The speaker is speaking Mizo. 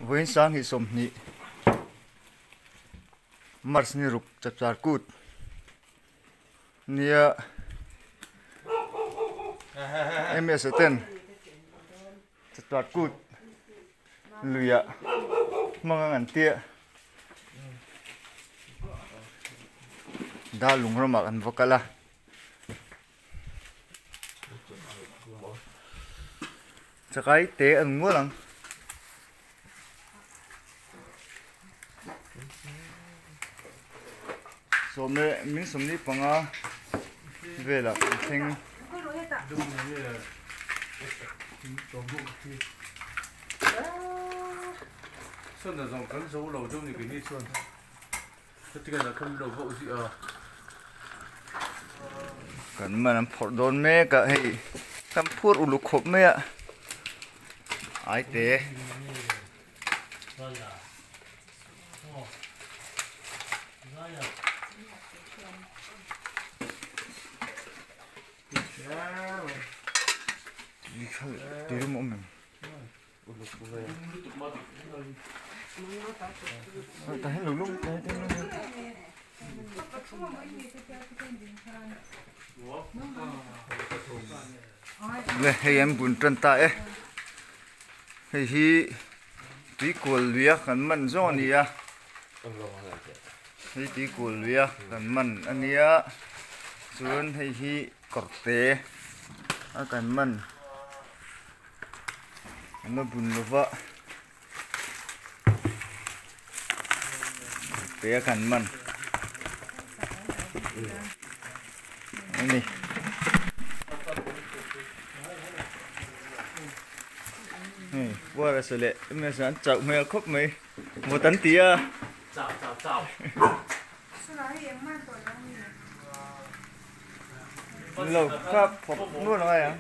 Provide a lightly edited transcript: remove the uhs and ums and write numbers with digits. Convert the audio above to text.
Vawiin sang hi 20 March ni ruk chapchar kut nia MS ten chapchar kut luia hmanga an tia da lung ramah kan va kal a. Chakai te an ngual ang. Sawm leh min sawmli panga velah kan thleng. Kan man an phawrh dawn mek a hei kan phur uluk khawp mai a ai te. Tui rum awm em? Ta hian lo lum ta hian lo le hei an bun tan ta e hei hi tui kual lui a kan man zawng a ni a hei tui kual lui a kan man a nia chuan hei hi kawr te a kan man an la bun lova te a kan man a ni. Hei puar a sawi leh em em an chauh hmel khawp mai vawt an ti a. Lo kha phawrh nual angai ang.